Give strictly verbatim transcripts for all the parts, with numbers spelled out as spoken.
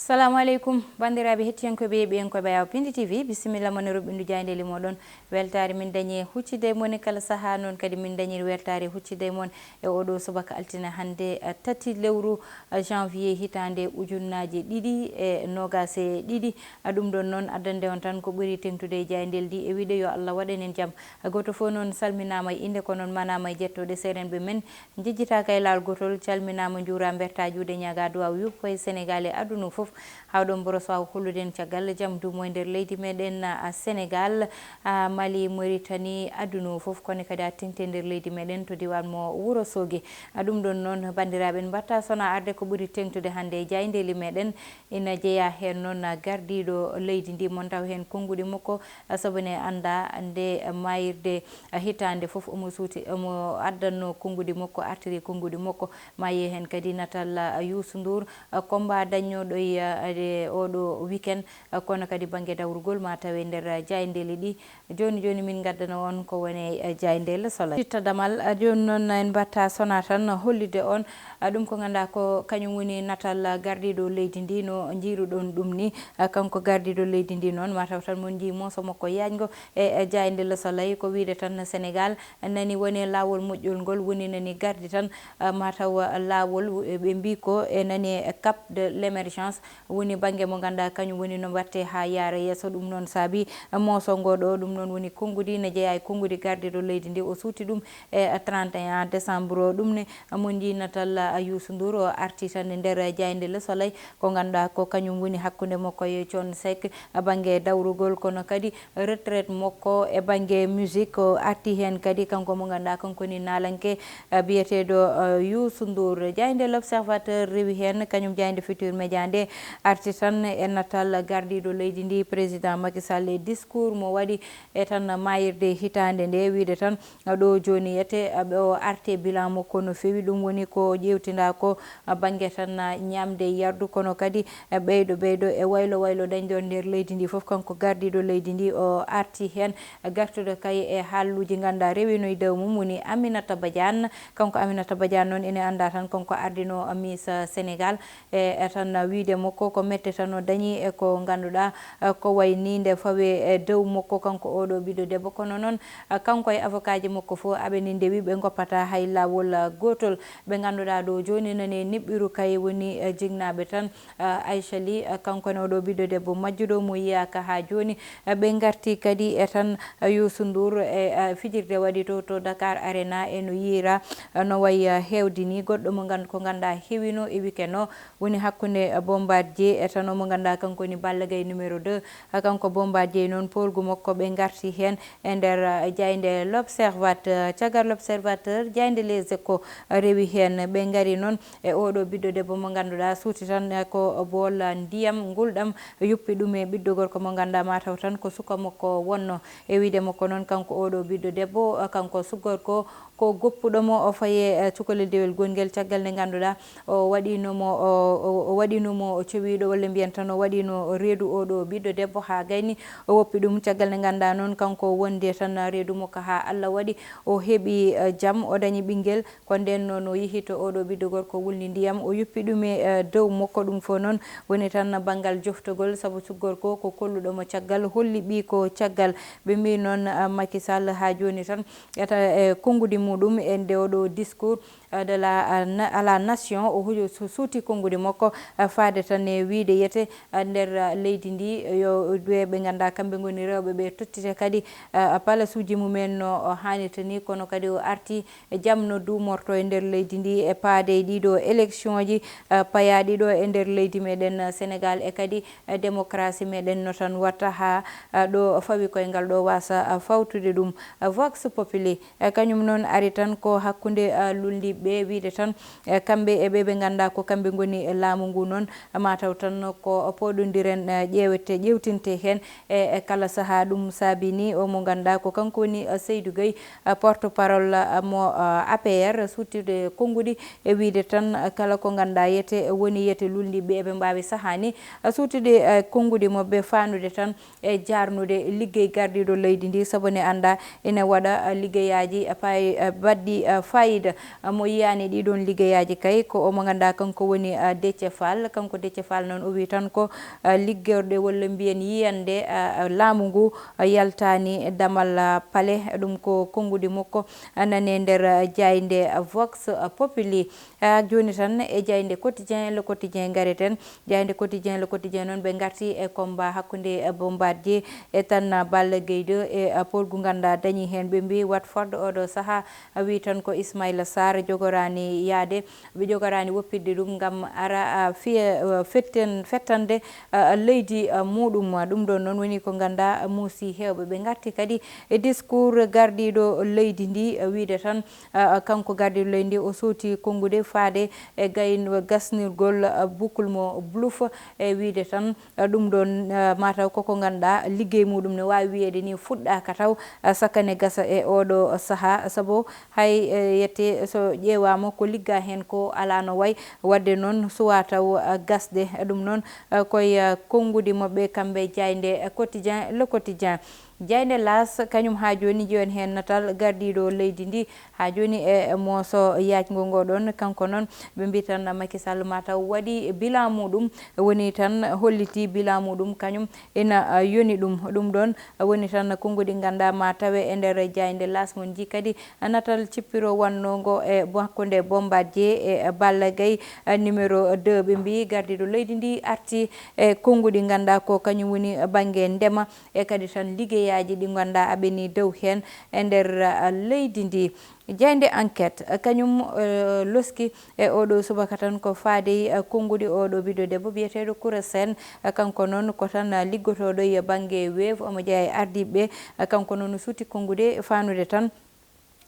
Salaamu aleykum, banndiraaɓe hettiyankooɓe e yeeɓiyankooɓe Awa Pindi T V, bisimilla mon e roɓɓindu jaayndeeli mooɗon. Weltaare min dañi e huccide e mon e kala sahaa, noon kadi min dañi weltaare e huccide e mon e oɗo subaka altine hannde, eh, tati lewru, eh, janvier hitaande ujunnaaje ɗiɗi e noogaas e ɗiɗi. Ah, ɗum ɗon noon addande on tan ko ɓuri teŋtude e jaayndeeli ɗi e wiide yo Allah waɗan en jam. Gooto fof noon salminaama e innde, ko noon manaama e jettooɗe seerenɓe men. Njejjitaaka e laawol gootol, calminaama, njuuraa, mbertaa juuɗe, ñaagaa duwaaw yuɓɓo e Senegaal e aduna o fof. Haa ɗoon mboɗo waawa hollude en caggal jam duumo e nder leydi meɗen, a, Senegaal, a, Mali, Mauritanie, aduna o fof, kono kadi a teŋti e nder leydi meɗen to diiwaan mo Wuro Soogi. A, ɗum ɗon noon, banndiraaɓe, en mbaɗtaa so wonaa arde ko ɓuri teŋtude hannde e jaayndeeli meɗen. Ina jeyaa heen noon gardiiɗo leydi ndi, mon taw heen konnguɗi makko, sabu ne anndaa nde maayirde hitaande fof omo suuti, omo addanno konnguɗi makko, artiri konnguɗi makko. Maa yiyee heen kadi natal Youssou Ndour, combat dañnooɗo e, e oɗo weekend, kono kadi bannge dawrugol ma tawe nder jaayndeeli ɗi. Jooni jooni min ngaddana on ko woni e jaaynde Le Soleil. Citta damal, a, jooni noon en mbatta sona tan hollitde on, a, ɗum ko ngannduɗaa ko kañum woni natal gardiiɗo leydi ndi no njiiruɗon ɗum ni. A, kanko gardiiɗo leydi ndi noon mataw tan mon njii mooso makko yaajngo e, e jaaynde Le Soleil, ko wiyde tan Senegaal nani woni laawol moƴƴol ngol woni nani gardi tan, a, mataw laawol, e, ɓe mbii ko e nani e cap de l'émergence. Woni bannge mo ngannduɗaa kañum woni no waɗtee haa yaara yeeso. Ɗum noon saabi mooso ngo ɗo, ɗum noon woni konngudi, ne jeyaa e konngudi gardiiɗo leydi ndi. O suuti ɗum e trente et un décembre o. Ɗum ne mo njii natal, a, Youssou Ndour, o arti tan e nder jaaynde Le Soleil, ko ngannduɗaa ko kañum woni hakkunde makko e Thione Seck, a, bannge dawrugol, kono kadi retraite makko e bannge musique. O arti heen kadi kanko mo ngannduɗaa kanko ni naalanke, eh, biyeteeɗo, eh, Youssou Ndour. Jaaynde L'Observateur rewi heen, kañum jaaynde Futurs Médias nde arti tan e natal gardiiɗo leydi ndi, président Macky Sall, e discours mo waɗi e tan maayirde hitaande nde, wiyde tan ɗo jooni yete, eh, ɓe o arte bilan makko no feewi. Ɗum woni ko ƴeewtindaa ko, eh, bannge tan, eh, ñaamde e yardu, kono kadi, eh, ɓeyɗo ɓeyɗo e waylo waylo dañɗo nder leydi ndi fof, kanko gardiiɗo leydi ndi o arti heen. Gartude kay e haalluuji ngannduɗaa rewino e dow mum woni Aminata Badiane. Kanko Aminata Badiane noon ene anndaa tan kanko ardino Miss Senegaal. E, e tan wiyde makko ko mette tan o dañi e ko ngannduɗaa, e, ko wayi ni nde fawe e dow makko kanko oɗo ɓiɗɗo debbo. Kono noon, e, kanko e avocat ji makko fof aɓe ni ndewi, ɓe ngoppataa hay laawol, e, gootol. Ɓe ngannduɗaa ɗo jooni nani niɓɓiru kay woni, e, jinnaaɓe tan. Ah, Aisha Ly, ah, kanko ne oɗo ɓiɗɗo debbo majjuɗo mo yiyaaka haa jooni. Ah, ɓe ngarti kadi e tan, ah, Youssou Ndour e, ah, fijirde waɗi to, to Dakar Arena e no yiyra, ah, no wayi, ah, heewde ni. Goɗɗo mo ngan-, ko ngannduɗaa heewino e weekend o woni hakkunde, ah, Bombardier e tan o mo ngannduɗaa kanko woni Balla Gaye numéro deux. Ah, kanko Bombardier noon poolgu makko ɓe ngarti heen e nder, ah, jaaynde L'Observateur. Caggal L'Observateur, jaaynde Les Échos, ah, rewi heen. Ɓe ngari noon e oɗo ɓiɗɗo debbo mo ngannduɗaa suuti tan, eh, ko bool ndiyam ngulɗam, yuppi ɗum e ɓiɗɗo gorko mo ngannduɗaa mataw tan ko suka makko wonno. E wiyde makko noon, kanko oɗo ɓiɗɗo debbo, eh, kanko suggorko ko goppuɗo mo o faye, eh, cukalel dewel gongel, caggal nde ngannduɗaa o waɗino mo, o, o, o waɗino mo cowiiɗo, walla mbiyen tan o waɗino reedu oɗo ɓiɗɗo debbo haa gayni o woppi ɗum. Caggal nde ngannduɗaa noon kanko wondi e tan reedu makko haa Allah waɗi o heɓi, eh, jam, o dañi ɓinngel. Ko ndeen noon o yehi to oɗo ɓiɗɗo gorko wulni ndiyam, o yuppi ɗum e, eh, dow makko. Ɗum fof noon woni tan banngal joftogol, sabu suggorko ko kolluɗo mo caggal, holli ɓiy ko caggal. Ɓe mbii noon, eh, Macky Sall haa jooni tan eta e konngudi muɗum e nde oɗo discours, eh, de la, eh, na-, à la nation, o hujo su-, suuti konngudi makko, eh, faade tan e wiyde yete, eh, nder, eh, leydi ndi, yo ɓe ɓe ngannduɗaa kamɓe ngoni rewɓe ɓe tottite kadi, eh, palasuuji mumen no, eh, haanirta ni, kono kadi o arti jam no duumorto e nder leydi ndi e paade e ɗiɗo élection ji, eh, payaaɗi ɗo e nder leydi meɗen, eh, Senegaal, e kadi, eh, démocratie meɗen no tan watta haa, eh, ɗo fawi koye ngal ɗo waasa, eh, fawtude ɗum. Eh, Vox Populi, eh, kañum noon ari tan ko hakkunde, eh, luulndiiɓe ɓe, wiyde tan, eh, kamɓe e ɓe ɓe ngannduɗaa ko kamɓe ngoni e laamu ngu noon, mataw tan ko pooɗondiren, eh, ƴeewete, ƴeewtinte heen e, e kala sahaa. Ɗum saabi ni o mo ngannduɗaa ko kanko woni, eh, Seydou Gueye, eh, porte-parole, eh, mo, eh, A P R, suuttude konngudi e wiyde tan, eh, kala ko ngannduɗaa yete woni yete luulndiiɓe eɓe mbaawi sahaa ni, eh, suuttude, eh, konngudi maɓɓe, faandude tan e jaarnude liggey gardiiɗo leydi ndi, sabu ne anndaa ene waɗa, eh, liggeyaaji, eh, pay-, eh, baɗɗi, eh, faayiida, eh, mo Yiyaani ɗii ɗoon liggeyaaji kay, ko omo ngannduɗaa kanko woni, ah, Déthié Fall. Kanko Déthié Fall noon, o wii tan ko, ah, liggorde walla mbiyen yiyannde, ah, ah, laamu ngu, ah, yaltaani damal, ah, pale. Ɗum ko konngudi makko, ah, nani e nder, ah, jaaynde, ah, Vox, ah, Populi. Ah, jooni tan e jaaynde Quotidien, Le Quotidien ngareten. Jaaynde Quotidien, Le Quotidien noon, ɓe ngarti e combat hakkunde, eh, Bombardier e tan, ah, Balla Gaye deux e, ah, Paul Gou ngannduɗaa dañi heen. Ɓe mbii Watford oɗo sahaa, ah, wii tan ko Ismaïla Sarr jogoraani yaade, ɓe jogoraani woppitde ɗum ngam ara, ah, fiye, ah, fetten-, fettande, ah, leydi, ah, muɗum. Ɗum ɗoon noon woni ko ngannduɗaa muusi heewɓe. Ɓe ngarti kadi e discours gardiiɗo leydi ndi, ah, wiide tan, ah, kanko gardiiɗo leydi ndi o sowti konngude faade e gayn-, gasnirgol, ah, boucle mo Blouf, e wiide tan, ah, ɗum ɗoon, ah, mataw koko ngannduɗaa liggey muɗum ne waawi wiyeede ni fuɗɗaaka taw, ah, sakane gasa e oɗo sahaa, sabu hay, eh, yette so ƴeewaama ko liggaa heen ko alaa no way, waɗde noon suwaa taw, ah, gasde. Ɗum noon, ah, koye, ah, konngudi maɓɓe kamɓe jaaynde, ah, Quotidien, Le Quotidien. Jaaynde L'As, kañum haa jooni njiyon heen natal gardiiɗo leydi ndi, haa jooni e mooso yaajngo ngo ɗoon. Kanko noon, ɓe mbii tan Macky Sall mataw waɗi bilan muɗum, woni tan holliti bilan muɗum, kañum ina, ah, yoni ɗum. Ɗum ɗoon woni tan konngudi ngannduɗaa ma tawe e nder jaaynde L'As. Mon njii kadi natal cippiro wannoo ngo e bo-, hakkunde Bombardier e Balla Gaye, ah, numéro deux. Ɓe mbii gardiiɗo leydi ndi arti e konngudi ngannduɗaa ko kañum woni bannge ndema e kadi tan liggeyaaji ɗi ngannduɗaa aɓe ni dow heen e nder, ah, leydi ndi. Jaaynde Enquête, ah, kañum, eh, loski e oɗo subaka tan ko faade, ah, konngudi oɗo ɓiɗɗo debbo biyeteeɗo Koura Sène. Ah, kanko noon ko tan, ah, liggotooɗo e bannge Wave, omo jeyaa e ardiiɓe. Ah, kanko noon suuti konngude faanude tan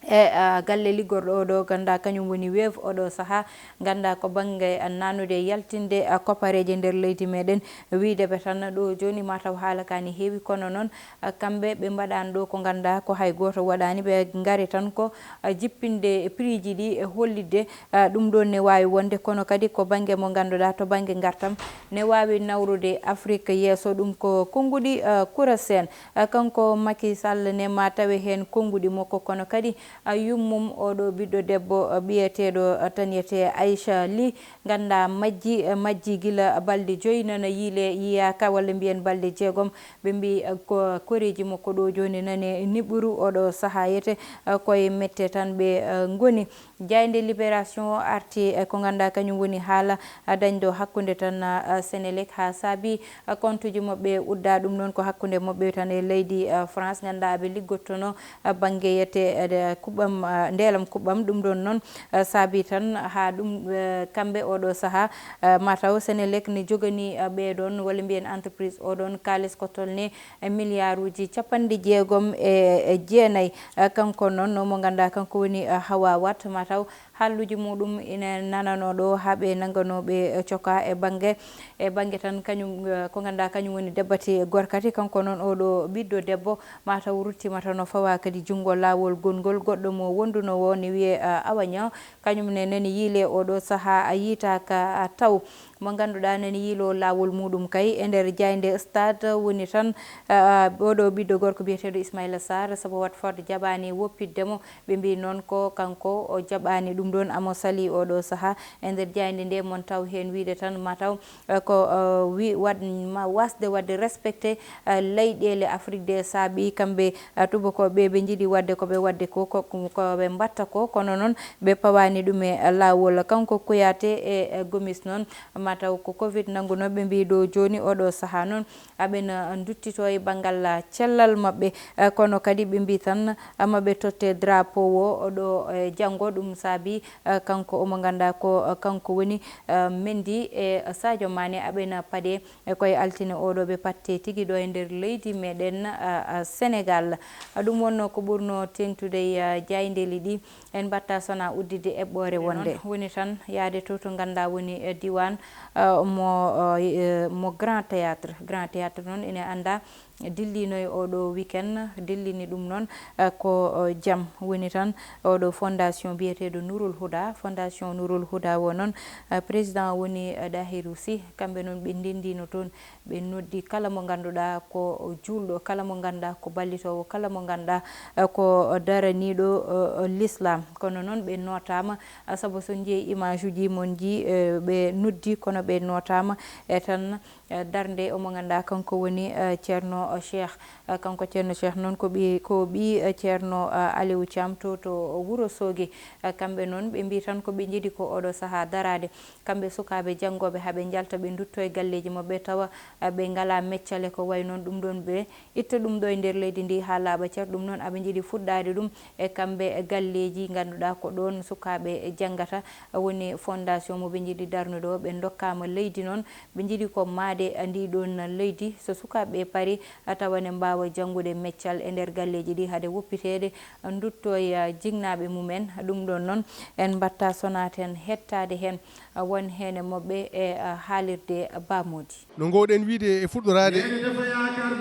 e, ah, galle liggorɗo oɗo, ngannduɗaa kañum woni Wave oɗo sahaa, ngannduɗaa ko bannge, ah, naatnude e yaltinde, ah, koppareeje nder leydi meɗen. Wiide ɓe tan ɗo jooni mataw haala ka ne heewi, kono noon, ah, kamɓe ɓe mbaɗaani ɗo ko ngannduɗaa ko hay gooto waɗaani, ɓe ngari tan ko, ah, jippinde prix ji ɗi e hollitde, ah, ɗum ɗoon ne waawi wonde, kono kadi ko bannge mo ngannduɗaa to bannge ngartam ne waawi nawrude Afrik yeeso. Ɗum ko konngudi, ah, Koura Sène. Ah, kanko Macky Sall ne ma tawe heen konngudi makko, kono kadi, ah, yummum oɗo ɓiɗɗo debbo, ah, ɓiyeteeɗo, ah, tan wiyetee Aïcha Ly, ngannduɗaa majji, ah, majji gila balɗe joyi, nana yiile yiyaaka walla mbiyen balɗe jeegom. Ɓe mbii, ah, ko koreeji makko ɗo jooni nane niɓɓuru oɗo sahaa wiyetee, ah, koye mette tan ɓe, ah, ngoni. Jaaynde Libération arti e ko ngannduɗaa kañum woni haala, ah, dañɗo hakkunde tan, ah, Senelec haa saabi, ah, kontuji maɓɓe uddaa. Ɗum noon ko hakkunde maɓɓe tan e leydi, ah, France, ngannduɗaa ɓe liggottono, ah, bannge wiyetee, eh, de kuɓɓam, ah, ndeelam kuɓɓam. Ɗum ɗoon noon, ah, saabi tan haa ɗum, eh, kamɓe oɗo sahaa, ah, mataw Senelec ne joganii, ah, ɓee ɗoon walla mbiyen entreprise o ɗoon kaalis ko tolni e miliyaaruuji capanɗe jeegom e, e jeenayi. Eh, kanko noon mo ngannduɗaa kanko woni, eh, Hawa Wat, mataw haalluuji muɗum ina nananoo ɗo haa ɓe nannganoo ɓe, eh, coka e bannge, e bannge tan kañum, eh, ko ngannduɗaa kañum woni debbati gorkati. Kanko noon oɗo ɓiɗɗo debbo mataw ruttiima tan o fawaa kadi junngo laawol gonngol goɗɗo mo wondunoo o ne wiyee, eh, Awa Niang. Kañum ne nani yiile oɗo sahaa a yiitaaka, ah, taw. Mo ngannduɗaa nani yiilo laawol muɗum kay e nder jaaynde Stade woni tan, ah, oɗo ɓiɗɗo gorko biyeteeɗo Ismaïla Sarr, sabu Watford jaɓaani woppitde mo. Ɓe mbii noon ko kanko o jaɓaani ɗum ɗoon, amo salii oɗo sahaa. E nder jaaynde nde mon taw heen wiide tan mataw, eh, ko, eh, wi-, waɗ-, ma wasde waɗde respecté, eh, leyɗeele Afrik ɗe saabi kamɓe, eh, tubakooɓe ɓe njiɗi waɗde ko ɓe waɗde ko, ko, ko ɓe mbaɗta ko, kono noon ɓe pawaani ɗum e laawol. Kanko Kouyaté e, e Gomis noon, mataw ko covid nanngunoo ɓe, mbii ɗo jooni oɗo sahaa noon aɓena nduttitoo e banngal cellal maɓɓe, eh, kono kadi ɓe mbii tan, eh, maɓe totte drapeau o, o ɗo, eh, janngo. Ɗum saabi, eh, kanko omo ngannduɗaa ko, eh, kanko woni, eh, Mendy e Sadio Mané aɓena paɗe e koye altine oɗo ɓe patte tigi ɗo e nder leydi meɗen, ah, ah, Senegal. Ah, ɗum wonno ko ɓurno teŋtude e, ah, jaayndeeli ɗi. En mbatta sona udditde eɓɓoore wonde. Woni tan yaade to, to ngannduɗaa woni, eh, diiwaan, ah, mo, ah, eh, mo Grand Théâtre. Grand Théâtre noon ene anndaa dillino e oɗo weekend, dillini ɗum noon, eh, ko, eh, jam. Woni tan oɗo fondation biyeteeɗo Nurul Huda, fondation Nurul Huda o noon, eh, président woni, eh, Dahiru Sy. Kamɓe noon ɓe ndendino toon, ɓe noddi kala mo ngannduɗaa ko juulɗo, kala mo ngannduɗaa ko ballitoowo, kala mo ngannduɗaa, eh, ko daraniiɗo, eh, l'islam. Kono noon ɓe nootaama, eh, sabu so njiyii image uji mon ji, eh, ɓe noddi kono ɓe nootaama. E tan, eh, darnde omo ngannduɗaa kanko woni, eh, Ceerno Cheikh. Eh, kanko Ceerno Cheikh noon ko ɓi, ko ɓii, eh, Ceerno, eh, Aliou Thiam to, to Wuro Soogi. Eh, kamɓe noon ɓe mbii tan ko ɓe njiɗi ko oɗo sahaa daraade. Kamɓe sukaaɓe janngooɓe haa ɓe njalta ɓe ndutto e galleeji maɓɓe tawa, eh, ɓe ngalaa meccale ko wayi noon ɗum ɗoon ɓe itta ɗum ɗo e nder leydi ndi haa laaɓa cer. Ɗum noon aɓe njiɗi fuɗɗaade ɗum e kamɓe e galleeji ngannduɗaa ko ɗoon sukaaɓe janngata, woni fondation mo ɓe njiɗi darnude o. Ɓe ndokkaama leydi noon, ɓe njiɗi ko maade ndi ɗoon leydi. So sukaaɓe pari, a tawa ne mbaawa janngude meccal e nder galleeji ɗi hade woppiteede, nduttoya jinnaaɓe mumen. Ɗum ɗoon noon en mbaɗta Sonatel hettaade heen, won heen e maɓɓe e, a, haalirde Ba Mody. No ngoowɗen wiyde e fuɗɗoraade,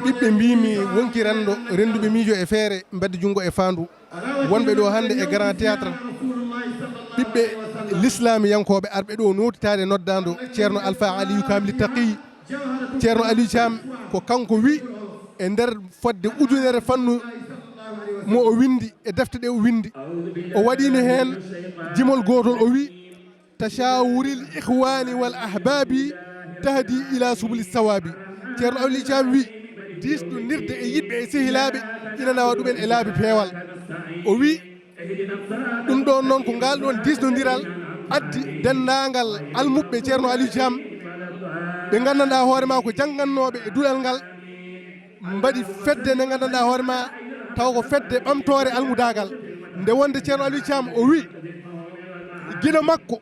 ɓiɓɓe mbiimi wonki renndo, rennduɓe miijo e feere, mbaddi junngo e faandu. Wonɓe ɗo hannde e Grand Théâtre, ɓiɓɓe lislaamiyankooɓe arɓe ɗo nootitaade noddaando Ceerno Alpha Aliou Kamil Taqi. Ceerno Aliou Thiam ko kanko wi e nder fodde ujunere fannu mo o winndi e defte ɗe o winndi. O waɗiino heen jimol gootol, o wi: "Tashawuril ikhwani wal ahbabi tahdi ila subuli sawabi." Ceerno Aliou Thiam wi: "Diisɗondirde e yiɗɓe e sehilaaɓe ina nawa ɗumen e laabi peewal." O wi: "Ɗum ɗoon noon ko ngal ɗoon diisnondiral addi denndaangal almuɓɓe Ceerno Aliou Thiam, ɓe nganndanɗaa hoore maa ko janngannooɓe e duɗal ngal, mbaɗi fedde nde nganndanɗaa hoore maa taw ko fedde ɓamtoore almudaagal." Nde wonde Ceerno Aliou Thiam o wi gino makko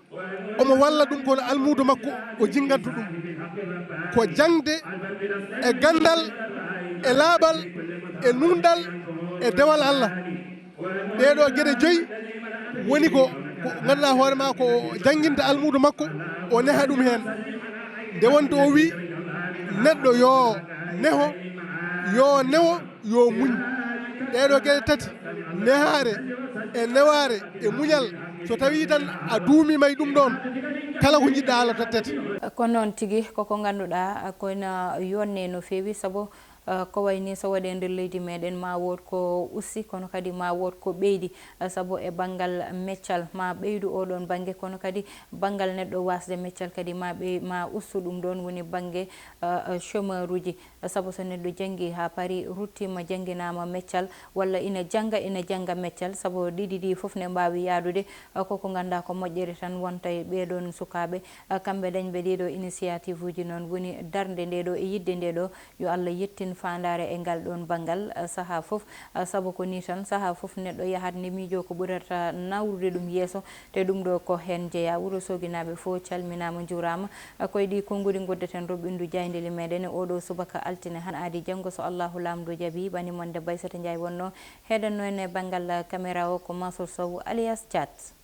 omo walla ɗum kono almuudo makko o jinnganta ɗum ko jaŋde e ganndal e laaɓal e nuunɗal e dewal Allah. Ɗee ɗoo geɗe joyi woni ko, ko ngannduɗaa hoore maa ko jannginta almuudo makko, o neha ɗum heen. Nde wonde o wi neɗɗo yo neho, yo newo, yo muñ. Ɗee ɗoo geɗe tati, nehaare e newaare e muñal, so tawii tan a duumiima e ɗum ɗoon, kala ko njiɗɗaa Allah tottete. Ko noon tigi, koko ngannduɗaa ko ina yonne no feewi, sabu, eh, ko wayi ni so waɗi e nder leydi meɗen, ma wood ko usti, kono kadi ma wood ko ɓeydi, eh, sabu e banngal meccal ma ɓeydu oɗon bannge, kono kadi banngal neɗɗo wasde meccal kadi ma ɓey-, ma ustu ɗum ɗoon woni bannge, eh, eh, chômeur uji. Sabu so neɗɗo janngi haa pari, ruttiima, jannginaama meccal, walla ina jannga, ina jannga meccal, sabu ɗiɗi ɗi fof ne mbaawi yaadude, eh, ko ko ngannduɗaa ko moƴƴere tan wonta e ɓee ɗoon sukaaɓe, eh, kamɓe dañɓe ɗii ɗoo initiative uji noon. Woni darnde nde ɗoo e yiɗde nde ɗoo, yo Allah yettin faandaare e ngal ɗoon banngal, eh, sahaa fof, eh, sabu ko nii tan, sahaa fof neɗɗo yahat nde miijoo ko ɓurata nawrude ɗum yeeso, te ɗum ɗoo ko heen jeyaa. Wuro Sooginaaɓe fof calminaama, njuuraama. Ko e ɗii konnguɗi ngoddeten roɓɓindu jaayndeeli meɗen e oɗo subaka altine, hannde aadi janngo so Allahu Laamɗo jaɓi. Ɓani mon debbo Aysata Njaay wonno heɗanno en e banngal caméra o ko Mansour Sow alias Thiat.